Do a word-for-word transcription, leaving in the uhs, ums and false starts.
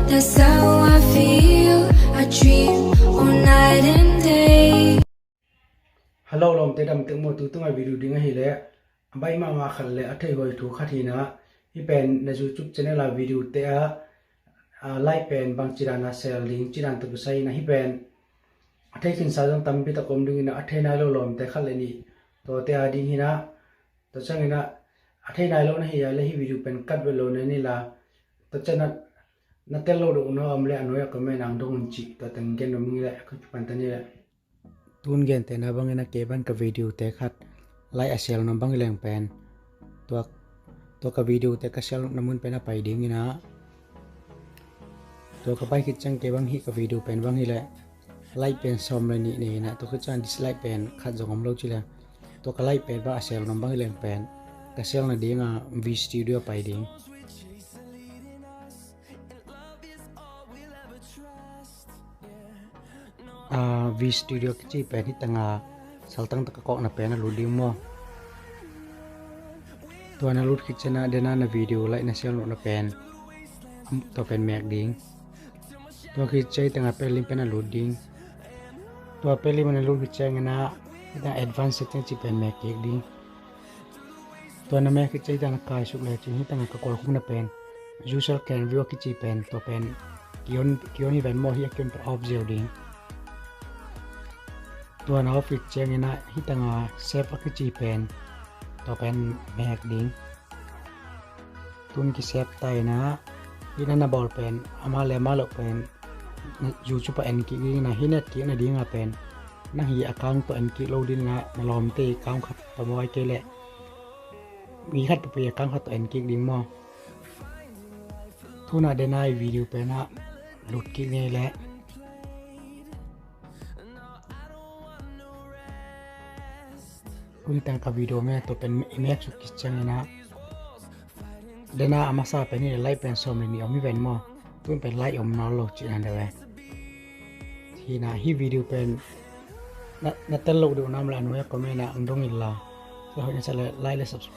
That's how I feel. I dream all night and day. Hello lawmte, dam tek maw? Tu tunga video ding ahih leh a baih mahmah khat le a theihhuai thu khat hi in ah, hih pen na YouTube channel a video te ah, a, like pen bangci dan a share ding ci dan tawh kisai in ah, hih pen a thei khinsa zong tampi tak om ding in ah, a thei nai lo lawmte khat le nih tawh te a ding hi in ah, tua ciangin ah a thei nai lo na hi a leh hih video pen cut vet lo na ni la, tua ciang ah na tel lo deuh na om leh a nuai ah comment ah hong dong un cih tua teng gen nuam ing leh ka kipan ta ni leh. Tun gentehna bangin ah kei bang ka video te khat like a share nuam bang hi leng pen, tua, tua ka video te ka share na mun pen a pai ding in ah, tua ka pai khit ciang kei bang hih ka video pen bang hi leh like pen sawm le nih nei in ah, tua khit ciang dislike pen khat zong om lo ci leng, tua ka like pen bang a share nuam bang hi leng pen ka share na ding a V Studio a pai ding. A, V Studio kici pen hih teng a saltang tak a kawkna pen a lut ding maw? Tua na lut khit ciang ah den a na video like na share lohna pen, am, tua pen mek ding. Tua khit ciang hih teng a pek lim pen a lut ding. Tua pek lim a na lut khit ciangin ah hih teng a advanced setting ci pen mek kik ding. Tua na mek khit ciang hih teng a kai suk le cin hih teng a ka kawl khumna pen user can view a kici pen, tua pen ki-on, ki-on hi ven maw, hih a ki-on pen off ziau ding. Tua na off khit ciangin ah hih teng a save a kici pen, tua pen mek ding. Tun ki save ta in ah, hih na na bawl pen amah le amah loh pen na YouTube ah en kik ding in ah, hih na et kik na ding a pen nang hih account tawh en kik lo ding in ah, na lawmte account khat tawh maw, ahih kei leh mi khat peuhpeuh account khat tawh en kik ding maw? Tun ah den a i video pen ah lut kik ni leh. Tun teng ka video mek, tua pen i mek suk khit ciangin ah, den a a masa pen hih like pen sawm le nih om hi ven maw? Tun pen like om nawn lo cih dan deuh e. Hi in ah hih video pen na, na tel loh deuh na om leh a nuai ah comment ah hong dong in la, tua hoih na sa leh like le subscribe